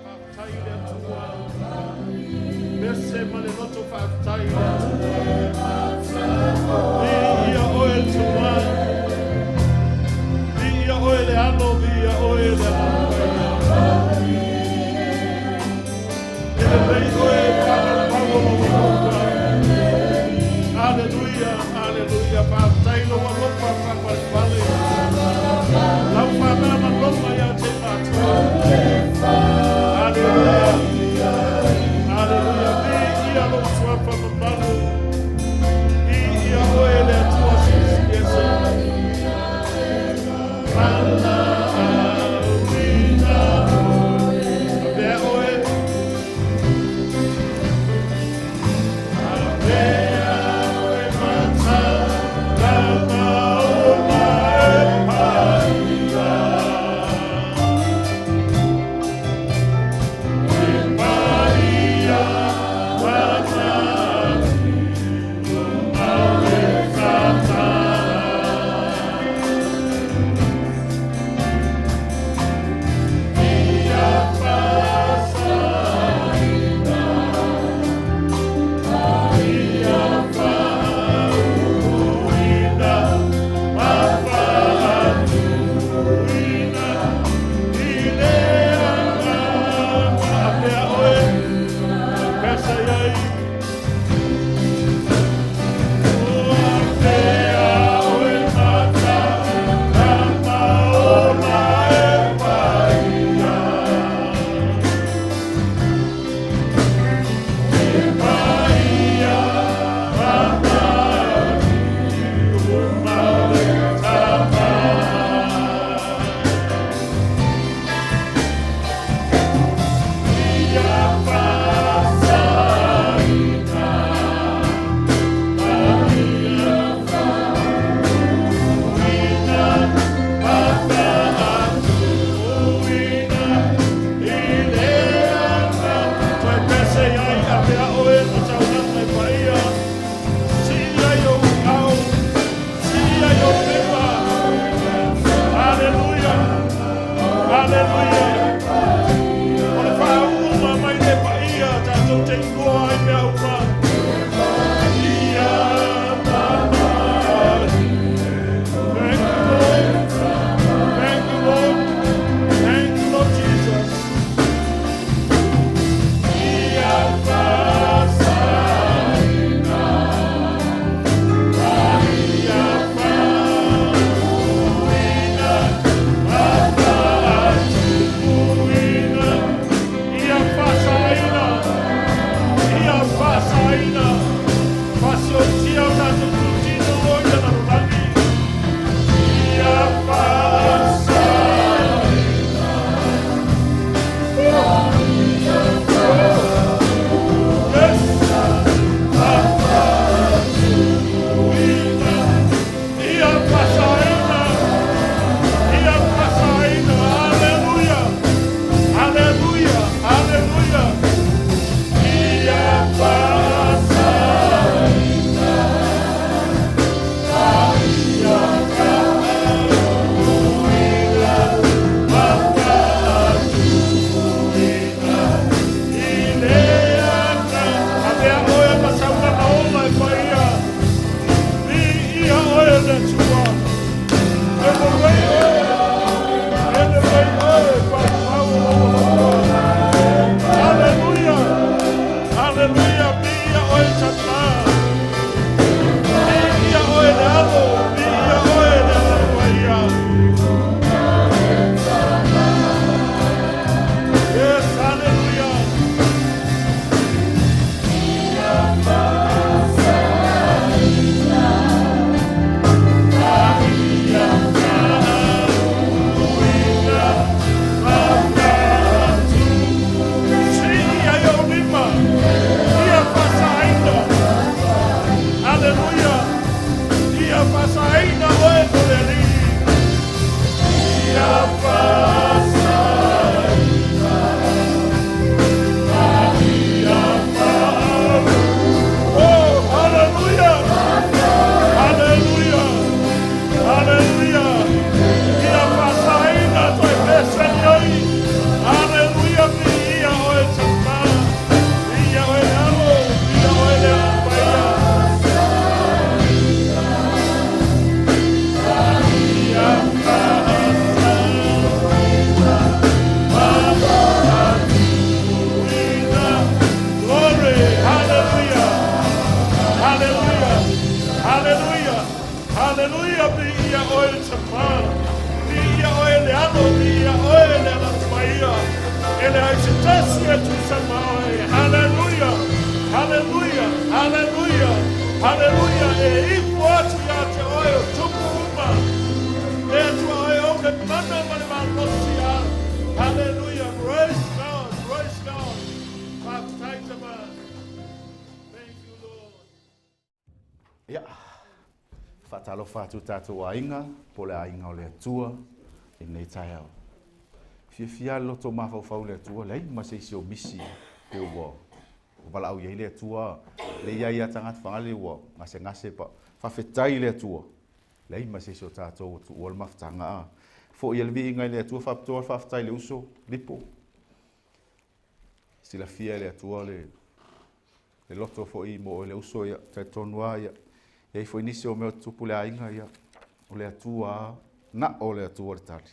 Faafetai i le Atua. Pese ma le loto faafetai i le Atua. Viia oe le Tama. Papa. Viia oe le Alo, viia oe le Agaga Paia. E leai se tasi e tusa ma oe. Haleluia, haleluia, haleluia, haleluia. E ifo atu ia te oe o tupu uma. Le Atua oe ou le mana ma le malosi a. Haleluia, praise God, praise God. Faafetai tama. Thank you, Lord. Ia, faatalofa atu tatou aiga, po o le aiga o le Atua i lenei taeao. Fiafia le loto mafaufau i le Atua, leai ma se isi o misi pe ua valaau i ai le Atua, le i ai lava tagata fagale ua gasegase pa faafetai i le Atua, leai ma se isi o tatou ua tuua le mafutaga a. Foi le viiga i le Atua, faapitoa le faafetai i le uso, Lipo. Silafia e le Atua le le loto foi mo oe le uso, ia, talitonu lava, ia, e i ai foi nisi o mea o tutupu i le aiga, ia, o le Atua lava, na o le Atua le tali.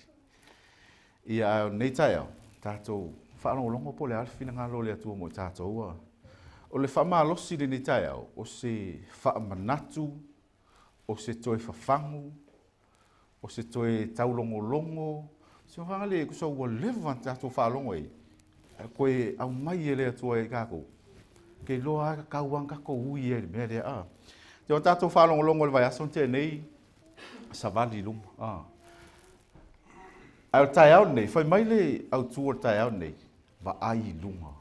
Ia, ae o lenei taeao, tatou faalogologo po o le a le finagalo o le Atua mo i tatou. A. O le faamalosi i lenei taeao, o se faamanatu, o se toe fafagu, o se toe taulogologo, se vaga le tusa ua leva ona tatou faalogo ai, ae toe aumai e le Atua i tatou. Ke iloa lava tatau lava ona tatou ui ai i le mea lea. A. Te o tatou faalogologo i le vaiaso na tea nei, savali i luma. A. Ae o le taeao lenei, fai mai le autu o le taeao lenei, vaai i luga.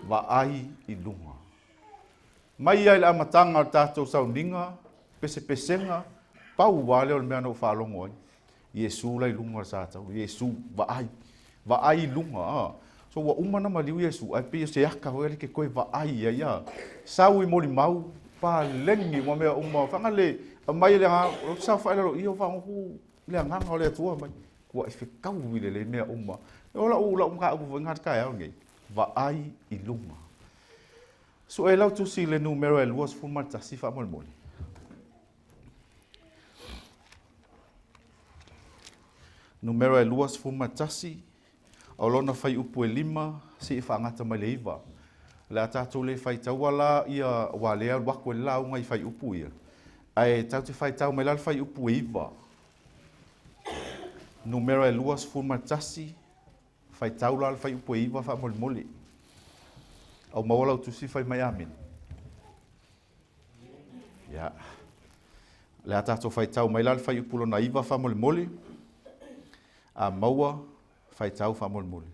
Vaai i luga. Mai lava i le amataga o le tatou sauniga, pesepesega, pau lava lea o le mea na ou faalogo ai. Iesu la i luga o le sataua. Iesu, vaai. Vaai i luga. A. So ua uma ona maliu Iesu, ae pei o se aka foi lea e te toe vaai i ai. A. Sau i molimau, paleni ma mea uma. Faga le, aumai le agaga, ou te saofai i lalo i i, ou faalogo atu i le agaga o le Atua mai. Ua e fetaui lelei mea uma. O lau, lau mataupu foi lena i le taeao lenei, vaai i luga. Sue lau tusi i le numera e 21 faamolemole. Numera e 21, o lona fuaiupu e 5 seia faagata mai le 9. O le a tatou le faitaua la ia, aua lea e alu atu ai le lauga i fuaiupu ia, ae tatou te faitau mai la le fuaiupu e 9. Numera e 21, faitau la le fuaiupu e 9 faamolemole. Au maua lau tusi fai mai amene. Ia. O le a tatou faitau mai la le fuaiupu lona 9 faamolemole. A maua, faitau faamolemole.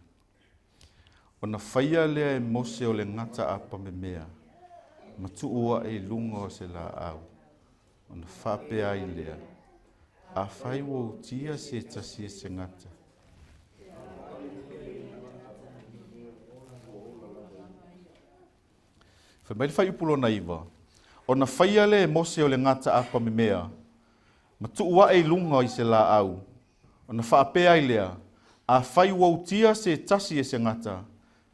Ona faia lea e Mose o le gata apamemea, ma tuu ae i luga o se laau, ona faapea ai lea, Afai ua utia se tasi e se gata, Fai mai le fuaiupu lona 9, Ona faia lea e Mose o le gata apamemea, ma tuu ae i luga i se laau, ona faapea ai lea, Afai ua utia se tasi e se gata,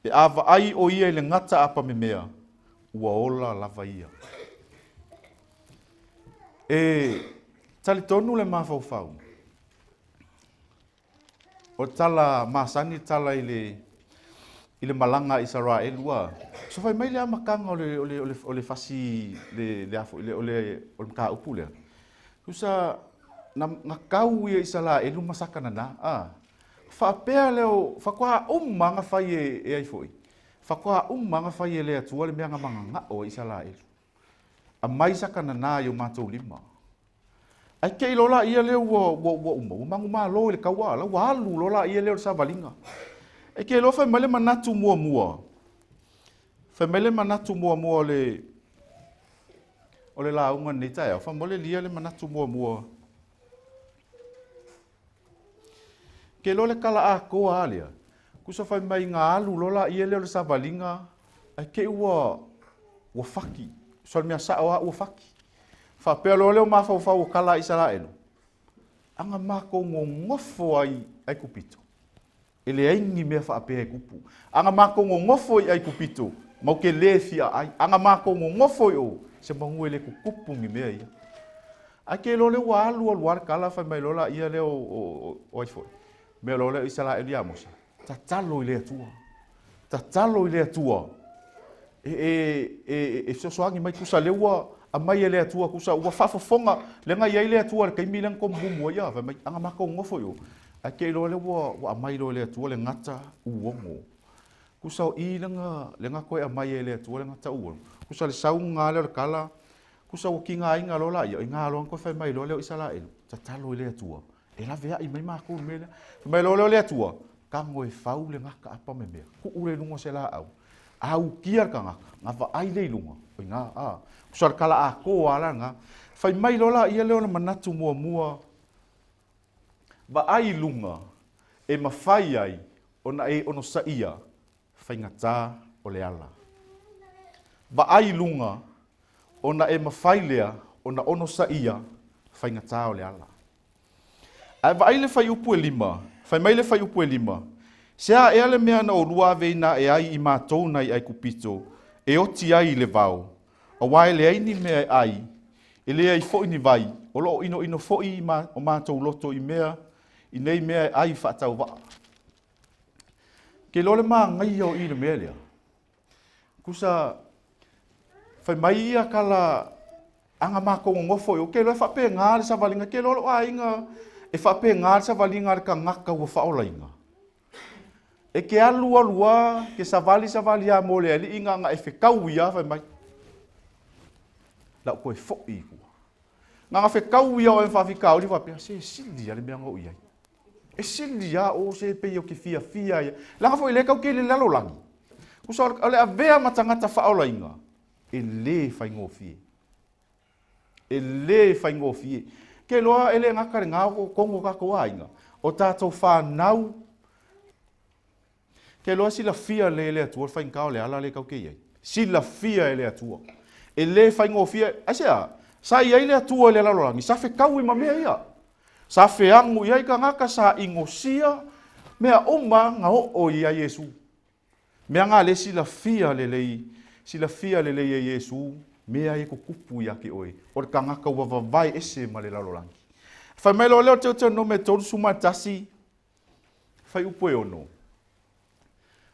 pe a vaai o ia i le gata apamemea, ua ola lava ia. E talitonu le mafaufau, o le tala masani le tala i le i le malaga a Isaraelu a. So fai mai le amataga o le o le o le o le fasi le le a foi le o le o le mataupu lea. Tusa na na tau ia Isaraelu ma Sakanana a. Faapea lea o faatoa uma lava na fai e e ai foi. Faatoa uma lava na fai e le Atua le mea na mananao ai Isaraelu. Aumai Sakanana i o matou lima. Ae te i loa laia lea ua, ua, ua uma, ua manumalo i le taua, la ua alu loa laia lea o le savaliga. E te iloa fai mai le manatu muamua, fai mai le manatu muamua o le, o le lauga lenei taeao, faamolemole lia le manatu muamua. Te iloa le tala atoa lava lea, tusa fai mai na alu loa laia lea o le savaliga, ae te i ua, ua fati. So o le mea sao lava ua fati. Faapea loa lea o mafaufau o tala a Isaraelu, Ana matou nonofo ai i Aikupito, e leai ni mea faapea e tupu. Ana matou nonofo i Aikupito, matou te le fia ai. Ana matou nonofo i o, se manu e le tutupu ni mea ia. Ae te iloa lea ua alu alu lava le tala, fai mai loa laia lea o ai foi, mea loa lea o Isaraelu ia Mose, Tatalo i le Atua. Tatalo i le Atua e fesoasoani mai. Tusa lea ua Aumai e le Atua kusa ua faafofoga leaga i ai le Atua i le taimi lea na tomumu ai a fai mai aga matou nofo i o ae te i loa lea ua ua aumai loa e le Atua le gata uogo. Kusa o i lega lega toe aumai e le Atua le gata uogo. Kusa le sauga lea o le tala kusa ua tigaina loa laia i ina loa na toe fai mai loa lea o Isaraelu tatalo i le Atua e laveai mai matou i le mea lea. Fai mai loa lea o le Atua tago e fau le gata apa me mea tuu lea i luga o se laau Aukia le tagata, na vaai lea i luga, o ina, a, tusa o le tala atoa lava la lena. Fai mai loa laia lea o le manatu muamua, vaai i luga e mafai ai ona e onosaia faigata o le ala. Vaai i luga ona e mafai lea ona onosaia faigata o le ala. Ae vaai le fuaiupu e 5, fai mai le fuaiupu e 5, Se a ea le mea na oulua aveina ae ai i matou nai Aikupito e oti ai i le vao, auā e leai ni mea e ai, e leai foi ni vai, o lo o inoino foi o matou loto i mea i nei mea e ai faatauvaa. Ke iloa le manaia o i le mea lea. Tusa, fai mai ia tala aga matou nonofo i o, ke iloa e faapena le savaliga, ke iloa lou aiga e faapena le savaliga a le tagata ua faaolaina. E ke alu alu a, ke savali savali a mo le alii na ona e fetaui a fai mai, lau toe foi i tua. Na ona fetaui a oe ma faafitauli faapea, se sili a le mea na oo i ai. E sili lava o se pei ou te fiafia ai. Leaga foi o lea tatou te i le lalolagi. Tusa o le avea ma tagata faaolaina, e le faigofie. E le faigofie. Ke iloa e le gata i lena o totonu o tatou aiga, o tatou fanau. Ke iloa e silafia lelei e le Atua le faigata o le ala lea tatou te i ai. Silafia e le Atua. E le faigofie. Aisea? Sa i ai le Atua i le lalolagi, sa fetaui ma mea ia. Sa feagu i ai tagata, sa inosia mea uma na oo ia Iesu. Mea na le silafia lelei, silafia lelei e Iesu mea ia tutupu ia te oe, o le tagata ua vavae ese ma le lalolagi. Fai mai loa lea o Teuteronome 31, fuaiupu e 6.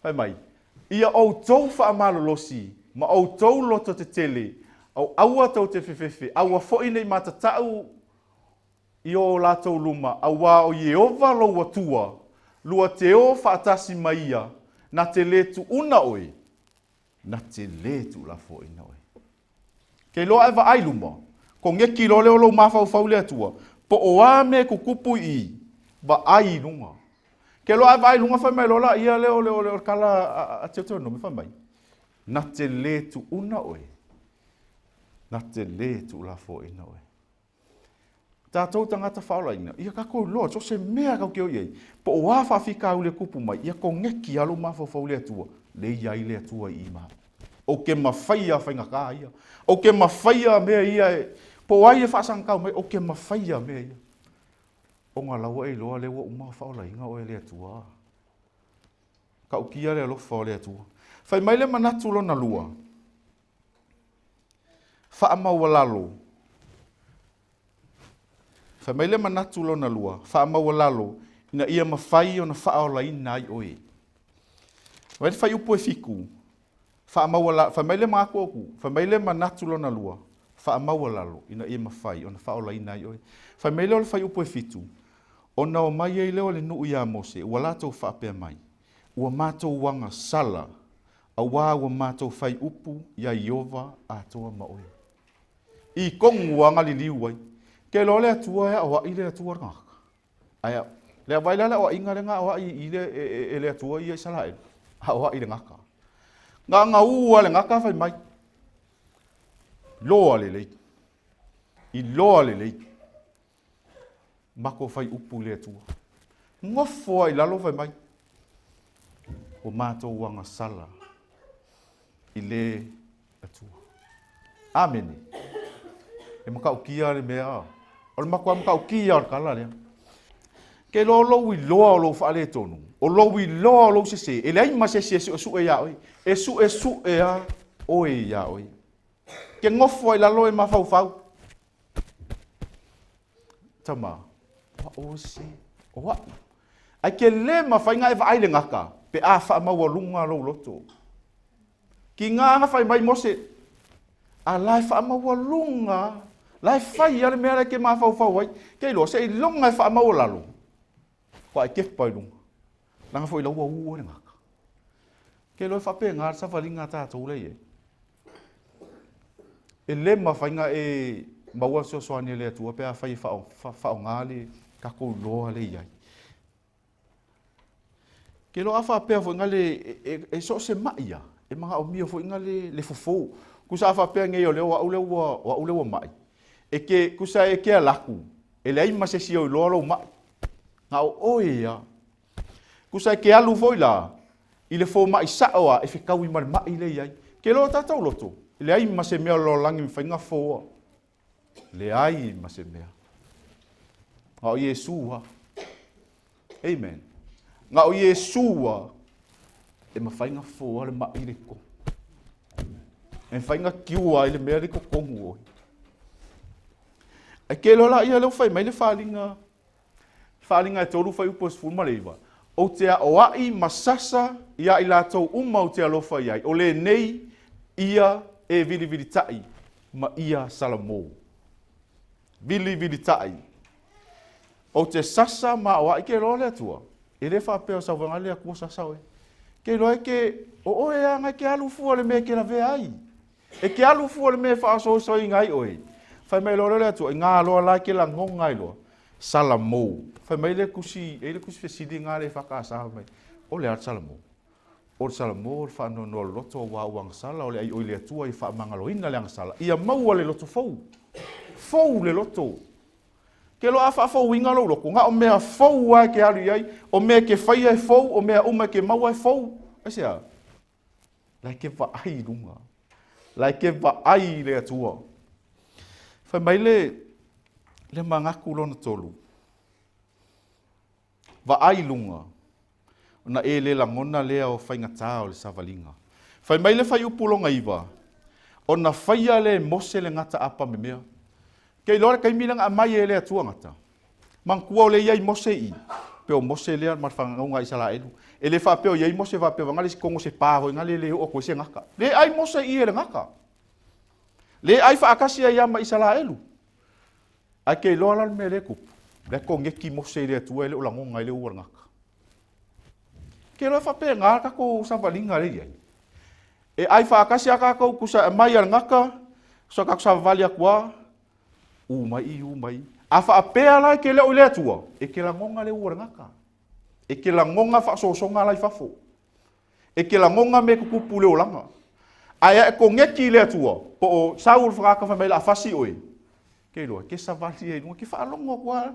Fai mai, Ia outou faamalolosi ma outou loto tetele, aua tou te fefefe, aua foi ne i matatau i o latou luma, auā o Ieova lou Atua, lua te o faatasi ma ia, na te lē tuuna oe, na te lē tuulafoaina oe. Ke iloa ae vaai luma, koneki loa lea o lou mafaufau i le Atua, po o a mea e tutupu i i, vaai i luga. Ke iloa ae vaai i luga fai mai loa laia lea o le, o le, o le tala a Teuteronome fai mai, na te lē tuuna oe, na te lē tuulafoaina oe. Tatou tagata faaolaina, ia tatou iloa, so o se mea tatou te o i ai, po o a faafitauli e tupu mai, ia koneki lava lou mafaufau i le Atua, lea e i ai le Atua i i ma au. Ou te mafaia faigata ia. Ou te mafaia mea ia e, po o ai e faasagatau mai, ou te mafaia mea ia. Ona la ua e iloa lea ua uma ona faaolaina oe e le Atua. Tautia le alofa o le Atua. Fai mai le manatu lona lua, Faamaualalo. Fai mai le manatu lona lua, faamaualalo ina ia mafai ona faaolaina ai oe. Fai mai le fuaiupu e 7, faamaualalo, fai mai le manatu autu, fai mai le manatu lona lua, faamaualalo ina ia mafai ona faaolaina ai oe. Fai mai lea o le fuaiupu e 7, ona omai ai lea o le nuu iā Mose, ua latou faapea mai, ua matou agasala Auā ua matou fai upu iā Ieova atoa ma oe. I tonu ua agaliliu ai. Ke iloa le Atua e aoaʻi le Atua le tagata. Ae le vaai la le aoaʻiga lea na aoaʻi i le, e, e, e le Atua ia Isaraelu, aoaʻi le gata. Na ona ū lava le gata fai mai, Iloa lelei. Iloa lelei. Matou fai upu i le Atua. Nofo lava i lalo fai mai, ua matou agasala i le Atua. Amene. E matautia le mea, o le matua matautia o le tala lea. Ke iloa o lou iloa o lou faaletonu, o lou iloa o lou sese, e leai ma se isi e suesue iā oe. E suesue lava oe iā oe. Ke nofo lava i lalo e mafaufau. Tama, o a'u ese, o a'u. Ae ke lē mafai na e vaai le gata pe a faamaualuga lou loto. Ki gā na fai mai Mose. A la e faamaualuga, la e fai lava le mea la e ke mafaufau ai. Ke iloa, seiloga e faamaualalo, faatoa e kepa i luga. Leaga foi la ua u ai le gata. Ke iloa e faapena le savaliga a tatou la e i ai. E le mafai ona e maua le fesoasoani a le Atua pe afai e faaaoga le tatou iloa lea e i ai. Ke loa a faapea foi na le e so o se ma'i lava, e manaomia foi na le fofo. Tusa a faapea nei o lea o au lea ua o au lea ua ma'i, e ke tusa e ke alu atu, e leai ma se isi o iloa lou ma'i. Na o oe lava. Tusa e ke alu foi la i le fomai sa'o lava e fetaui ma le ma'i lea e i ai. Ke loa o tatou loto, e leai ma se mea o le lalolagi e mafai ona foa. Leai ma se mea. Na o Iesu lava. Amen. Na o Iesu lava e mafai ona foa le ma'i le totonu. E mafai ona cure ai le mea le totonu o oe. Ae ke loa laia lea ua fai mai le faaaliga Faaaliga e 3 fuaiupu e 19, Ou te aoaʻi ma sasa iā i latou uma ou te alofa i ai, o lenei ia e vilivilitaʻi ma ia Salamo. Vilivilitaʻi. Ou te sasa ma aoaʻi ke iloa le Atua. E le faapea o sauvaga le Atua sasa oe. Ke iloa e ke, o oe lava e ke alu fua le mea e ke lavea ai. E ke alu fua le mea e faasoasoaina ai oe. Fai mai loa le Atua, i ngā loa la e ke lagona ai loa. Salamo. Fai mai le tusi, e i ai le tusi fesili lena a le EFKS fai mai, o le a le Salamo? O le Salamo o le faanoanoa loloto aua ua agasala, o le aioi le Atua ia faamagaloina le agasala, ia maua le loto fou. Fou le loto. Ke loa a faafouina lou loto, na o mea fou lava e ke alu i ai, o mea e ke faia e fou, o mea uma e ke maua e fou. Aisea? La e ke vaai i luga. La e ke vaai i le Atua. Fai mai le, le manatu lona tolu. Vaai i luga, ona e le lagona lea o faigata o le savaliga. Fai mai le fuaiupu lona iva, ona faia lea e Mose le gata apamemea. Ke iloa le taimi lea na aumai e le Atua gata. Manatua o lea e i ai Mose i i, pe o Mose lea ma le fanauga a Isaraelu. E le faapea o i ai Mose faapea vagana le isi togo se pa foi lea e le oo atu ai se gata. Le ai Mose i i e le gata. Le ai faatasi ai lava ma Isaraelu. Ae ke iloa la le mea lea e tupu, lea e koneti Mose i le Atua e le o lagona ai le u o le gata. Ke iloa e faapena le tatou savaliga lea e i ai. E ai faatasi lava tatou tusa e aumai a le gata, tusa tatou savavali atu lava, U mai i, u mai i. A faapea la e te le o i le Atua, e te lagona le u o le gata. E te lagona faasosoga la i fafo. E te lagona mea e tutupu i le olaga. Ae a e koneti i le Atua, po o sau le tagata fai mai o le a fasi oe, ke iloa, ke savali ai i luga, ke faalogo atu lava,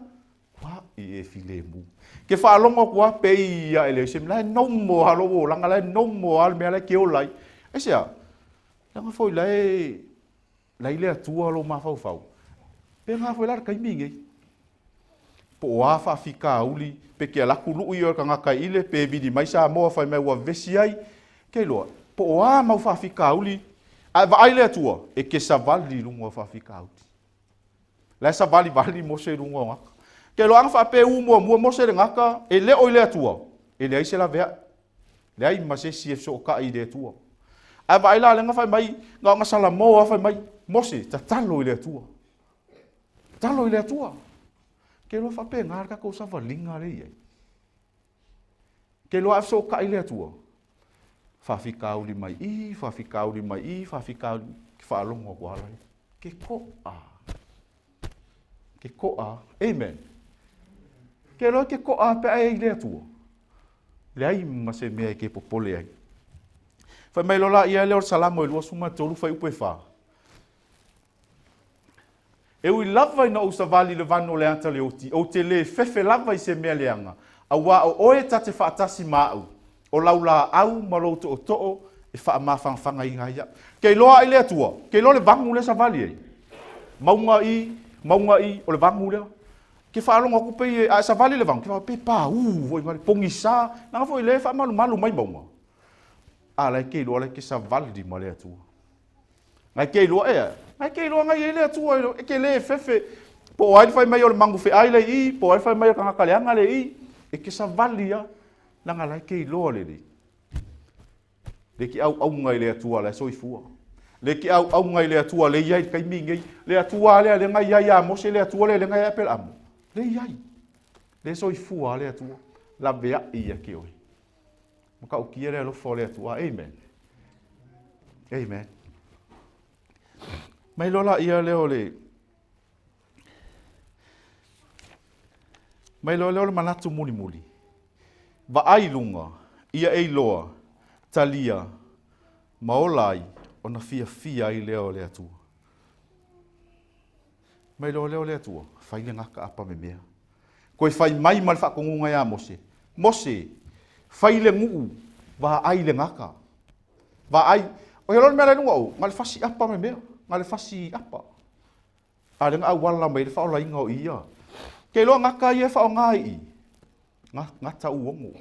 ua i e filemu. Ke faalogo atu lava, pei lava e leai se mea, la e normal lava lou olaga, la e normal lava le mea la e ke ola ai. Aisea? Leaga foi la e La i le Atua lou mafaufau. Pena foi la le taimi nei. Po o a faafitauli, pe ke alu atu lui o le tagata i ile, pe vili mai Samoa fai mai ua vevesi ai, ke iloa, po o a mau faafitauli, ae vaai le Atua, e ke savali i luga o faafitauli. La e savali vali Mose i luga o gata. Ke iloa ana faapea e u muamua Mose i le gata, e le o i le Atua, e leai se laveai. Leai ma se isi e fesootai i le Atua. Ae vaai la lea na fai mai, na ona salamo lava fai mai, Mose, tatalo i le Atua. Tatalo i le Atua. Ke iloa faapena le tatou savaliga lea e i ai. Ke iloa a fesootai i le Atua, faafitauli mai i, faafitauli mai i, faafitauli, ke faalogo atu lava la, ke to'a. Ke koʻa. Amen. Ke loa ke koʻa pe a e i le Atua. Leai ma se mea e ke popole ai. Fai mai loa laia lea o le Salamo e 23 fuaiupu e 4. E ui lava ina ou savali i le vanu o le ata o le oti, ou te lē fefe lava i se mea leaga, auā o oe ta te faatasi ma a'u, o lau lāau ma lou tootoo e faamafangafagaina ai a'u. Ke iloa ai le Atua, ke iloa le vanu lea savali ai, mauga i, mauga i, o le vanu lea. Ke faalogo atu pei e, a e savali le vanu, ke faapea pe paū foi ma le pogisa, leaga foi lea e faamalumalu mai mauga. A la e ke iloa la e ke savali ma le Atua. Ngai ke iloa ea, ngai ke iloa ngai i ai le Atua, e ke lē fefe, po o ai le fai mai o le magu feai le i, po o ai le fai mai o le tagata leaga le i, e ke savali lava, leaga la e ke iloa lelei. Le ke auauga i le Atua la e soifua. Le ke auauga i le Atua le i ai i le taimi nei. Le Atua lea lea na i ai ia Mose, le Atua lea lea na i ai ia Aperaamo. Le i ai. Le soifua le Atua. Laveai ia te oe. Matautia le alofa o le Atua. Amen. Amen. Mai loa laia lea o le Mai loa lea o le manatu mulimuli. Vaai i luga, ia e iloa, talia, ma ola ai, ona fiafia ai lea o le Atua. Mai loa lea o le Atua, fai le gata apa memea. Toe fai mai ma le faatonuga iā Mose, Mose, fai le nuu, vaai le gata. Vaai, o ia loa le mea la i luga o, na o le fasi apa memea, na o le fasi apa. A o lea na auala mai ai le faaolaina o ia. Ke iloa gata ia e faaaoga i i, gata uogo,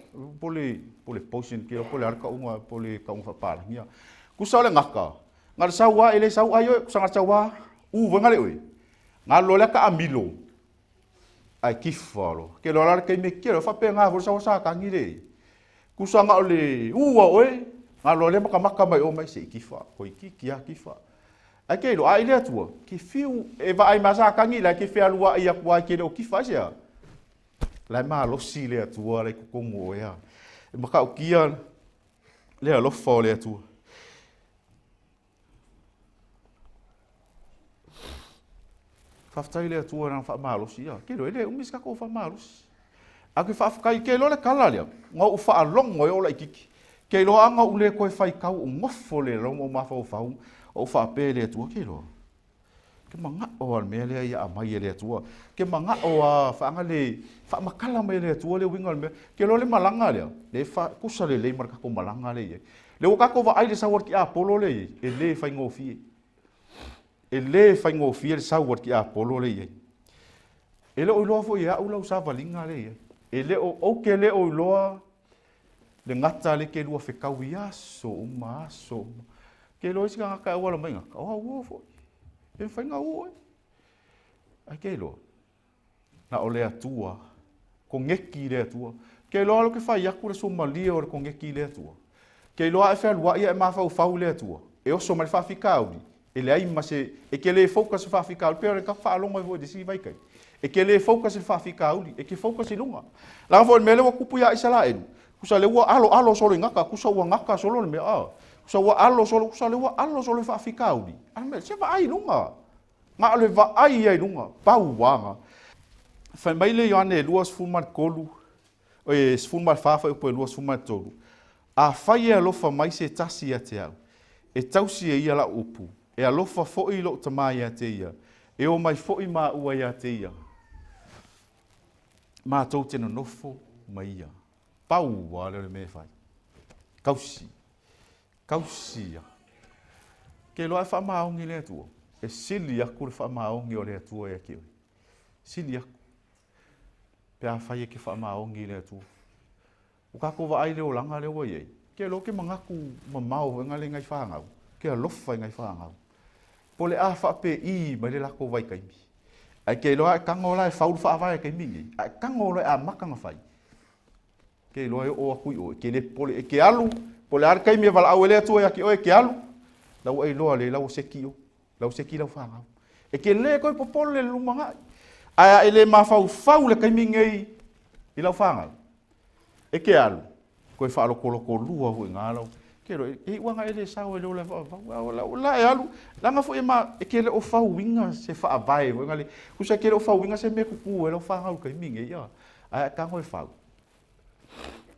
po o le poison ke iloa po o le a le tauga, po o le tauga faapalagi. Tusa o le gata, na o le sau lava e le sau ai oe, tusa na o le sau lava u foi na le oe, na alu loa lea taamilo, ae kifa loa. Ke iloa la le taimi e kea, faapena foi le sau a Satani le tusa na o le u a oe, na alu loa lea matamata mai o mai se i kifa, toeitiiti lava kifa. Ae ke iloa, a i le Atua, ke fiu e vaai mai a Satani la e ke fealuai atu lava e ke le o kifa. Aisea? La e malosi le Atua la i totonu o oe a. E matautia le alofa o le Atua. Faafetai i le Atua i lana faamalosi. Ia, ke iloa e le umi se tatou faamalosi. Ae ou te faafetai, ke iloa le tala lea, na ou faalogo ai o laitiiti. Ke iloa a na ou le toe faitau, ou nofo le lalao ma ou mafaufau, ou faapea i le Atua, ke iloa, ke manao lava i le mea lea ia aumai e le Atua. Ke manao lava faaga le faamatala mai e le Atua le uiga o le mea. Ke iloa le malaga lea, le tusa lelei ma le tatou malaga lea e i ai. Lea ua tatou vaai i le sau a le tiapolo lea e i ai, e le faigofie. E le faigofie le sau a le tiapolo lea e i ai. E le o iloa foi e au lau savaliga lea e i ai. E le o, ou te le o iloa le gata lea e te lua fetau i aso uma, aso uma. Ke iloa isi tagata e auala mai gata, o au ua foi. E mafai ona u oe. Ae ke iloa, na o le Atua, koneti i le Atua. Ke iloa lava ke fai atu le suamalie o le koneti i le Atua. Ke iloa a e fealuai a e mafaufau i le Atua, e oso mai le faafitauli, e leai ma se, e te le focus i le faafitauli, pei o le tatou faalogo ai foi i le isi vaitaimi. E te le focus i le faafitauli, e te focus i luga. Leaga foi o le mea lea ua tupu ia Isaraelu, tusa lea ua aloalo solo i gata, tusa ua gata solo le mea, a, tusa ua alo solo, tusa lea ua alo solo i faafitauli. A o le mea, se vaai i luga. Na o le vaai ia i luga, pau aga. Fai mai le Ioane 23, oi, 14 fuaiupu e 23, Afai e alofa mai se tasi ia te au, e tausi e ia lau upu, e alofa foi lou Tama ia te ia, e o mai foi maua ia te ia, matou te nonofo ma ia. Pau lava lea o le mea e fai. Tausi. Tausi ia. Ke iloa e faamaoni le Atua, e sili atu le faamaoni o le Atua ia te oe. Sili atu. Pe afai e ke faamaoni i le Atua. Ua tatou vaai i le olaga lea ua i ai, ke iloa ke manatu mamao foi lea i nai fanau, ke alofa i nai fanau. Po o le a faapei mai le latou vaitaimi. Ae ke iloa a e tago la e fau le faavae i le taimi lenei, a e tago loa e amata ona fai, Ke iloa e oo atu i o, e te le popole, e te alu, po o le a le taimi e valaau ai le Atua ia te oe e te alu, la ua e iloa lelei la ua seki oe, la ua seki lau fanau. E te le toe popole i le lumanai. Ae a e le mafaufau i le taimi nei i lau fanau, e te alu, toe faalotolotolua foi i ina lau, ke iloa, e iu lava ina e le sao e le ola e faavavau, a o la e alu, leaga foi e ma, e te le o fauina se faavae foi lea, tusa e te le o fauina se mea e tutu ai lau fanau i le taimi nei, a, ae a e tago e fau,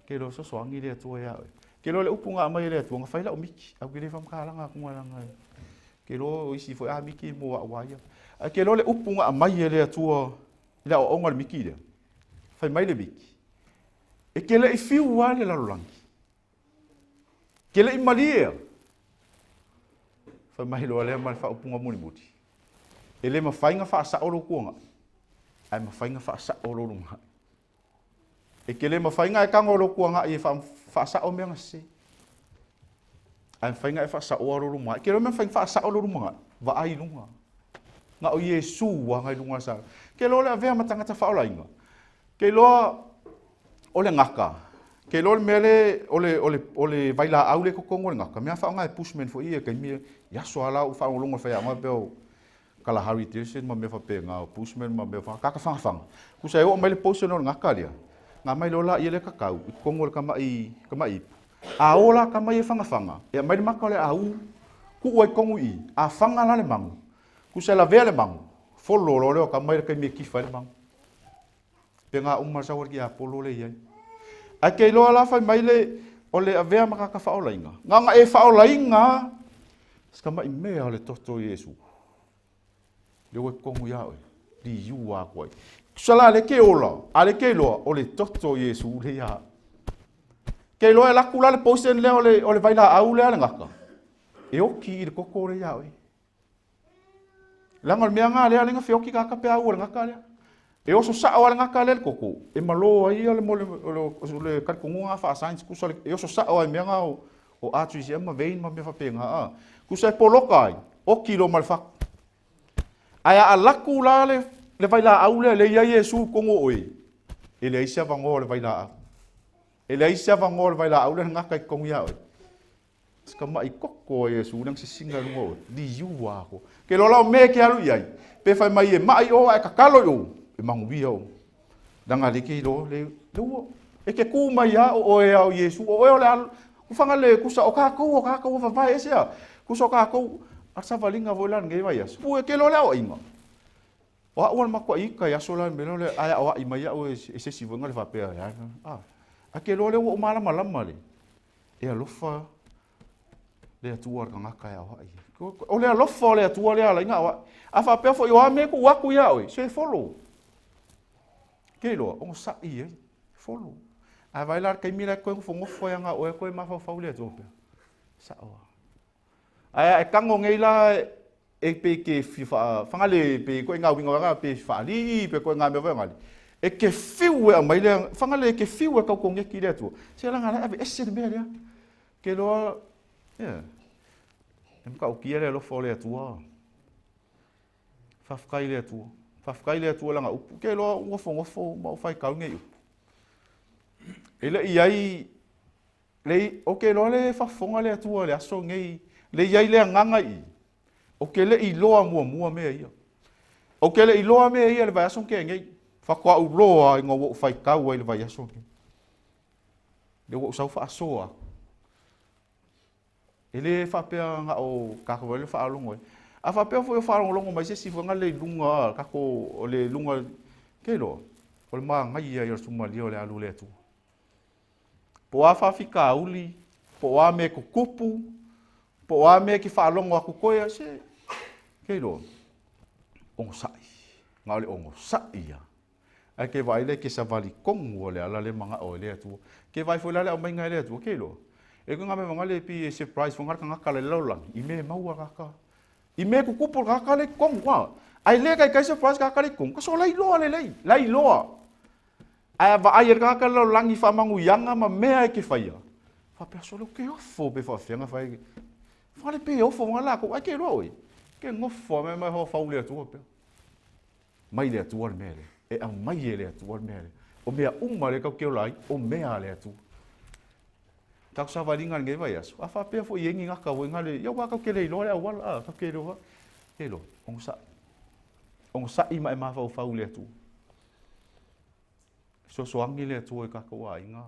Ke iloa fesoasoani le Atua ia oe. Ke iloa le upu na aumai e le Atua, na fai lau miti. Ae ou te le faamatalaga atu leaga e ke iloa o isi foi a miti mo au a ia. Ae ke iloa le upu na aumai e le Atua i le aoaoga o le miti lea, fai mai le miti, e te le i fiu lava le lalolagi. Ke le i malie a. Fai mai loa lea ma le faaupuga mulimuli. E le mafai ona faasao lou tuanai, ae mafai ona faasao lou lumanai. E te le mafai ona e tago lou tuanai e faasao mea na sese. Ae mafai ona e faasaoa lou lumanai. E te iloa mea mafai ona faasao lou lumanai? Vaai i luga. Na o Iesu lava i luga sa. E te iloa o le avea ma tagata faaolaina. E te iloa o le gata. Ke iloa le mea le o le o le o le vailaau le totonu o le gaka, mea faaaoga e Bushmen foi ia i taimi ia, i aso lava la o ou faalogologo i faiaoga pei o Kalahari Desert ma mea faapena, o Bushmen ma mea fa, tagata fagafaga. Tusa e oo mai le poison o le gaka lea, na aumai loa laia lea tatau i totonu o le tamai tamai ipu. A o la tama ia e fagafaga, e aumai le mata o le au, tuu ai i totonu i i, a faga la le mago, tusa e lavea le mago, folo loa lea o tama ia i le taimi e tifa ai le mago. Pena uma le sau a le tiapolo lea i ai. Ae te iloa la fai mai le, o le avea ma tagata faaolaina, na ona e faaolaina lava si tamai mea o le toto o Iesu, lea ua i totonu ia oe, liua atu ai. Tusa la lea e te ola, a lea e te iloa, o le toto o Iesu lea ia au. Te iloa e alu atu la le poison lea o le, o le vailaau lea a le gata, e oti i le toto lea ia oe. Leaga o le mea lena lea na feoti tagata pe a ua i le gata lea. E oso sao lava le gata lea i le toto, e malo ai le mo le le talitonuga lena faa-science tusa e oso sao lava i mea na o arteries ea ma vein ma mea faapena a. Tusa e poloka ai, oti loa ma le fatu. Ae a alu atu la le le vailaau lea lea e i ai Iesu i totonu o oe, e leai se avanoa o le vailaau. E leai se avanoa o le vailaau lea e gata i totonu ia oe. Si tamai koko a Iesu lea na sisina i luga o oe, liua atoa. Ke iloa la o mea e te alu i ai, pe fai mai e maʻi o ae tatalo i o, e manuia o. Leaga lea e te iloa le, le ua, e te tu mai a o oe a o Iesu, o oe o le al, kufaga le kusa o tatou, o tatou ua vavae ese a, kusa o tatou, a le savaliga foi la lenei vaiaso. Pu e te iloa le aoaiga. O au o le matuai ita i aso la i le mea lea o le ae aoai mai au e se isi foi na le faapea e a, ae te iloa lea ua ou malamalama le, e alofa le Atua i le tagata e aoai ai. O le alofa o le Atua lea ala ai ona aoai. A faapea foi o a mea e tuu atu ia oe, se follow. Ke iloa, onosai ai, follow. Ae vaai la le taimi la e toe nofonofo ai na o oe toe mafaufau le Atua pea. Sao lava. Ae a e tago nei la e pe ke fia fagale pe ituaiga uiga vaega pe faalii pe ituaiga mea foi gale, e te fiu e aumai le fagale e te fiu e tau koneti i le Atua, se leaga la e aveese le mea lea. Ke iloa, yeah, e matautia le alofa o le Atua. Faafetai i le Atua. Faafetai i le Atua i lana upu. Ke iloa ou nofonofo ma ou faitau nei upu. E le i i ai Le, ou te iloa le faafofoga le Atua i le aso lenei, le i ai le agaga i i, ou te le i iloa muamua mea ia. Ou te le i iloa mea ia i le vaiaso na tea nei. Faatoa ou iloa ina ua ou faitau ai i le vaiaso lenei. Lea ua ou sau faasoa atu. E le faapea na o tatou le faalogo ai. A faapea foi o faalogologo mai se isi foi le i luga, tatou, o le luga, ke iloa, o le manaia ia o le sumalia o le alu o le Atua. Po o a faafitauli, po o a mea e tutupu, po o a mea e te faalogo atu koe, se, ke iloa, onosai, na o le onosai lava. Ae ke vaai lea e te savali tonu o le ala lea e manao ai le Atua. Ke vaai foi la le aumaiga e le Atua, ke iloa, e koe ngā mea whangale pi e surprise fo ngā tagata le lalolagi, i mea e maua tagata. I mea e tutupu le tagata le i totonu, a. Ai le kai kai surprise tagata le i totonu, kaso la iloa lelei, la iloa. Ae a vaai e le tagata le lalolagi i faamanuiaga ma mea e ke faia, faapea, sole ou ke ofo pe faafefea na fai. Fale pe ofo nga lakou, ae ke iloa oe, ke nofo a me mafaufau le Atua pea. Mai le Atua le mea lea. E aumai e le Atua le mea lea. O mea uma lea tatou te ola ai, o mea a le Atua. Tatou savaliga i lenei vaiaso, a faapea foi e i ai ni gata foi na le, ia aua tatou te le iloa le auala, a, tatou te iloa, ke iloa, onosai. Onosai ma e mafaufau i le Atua. Fesoasoani le Atua i tatou aiga.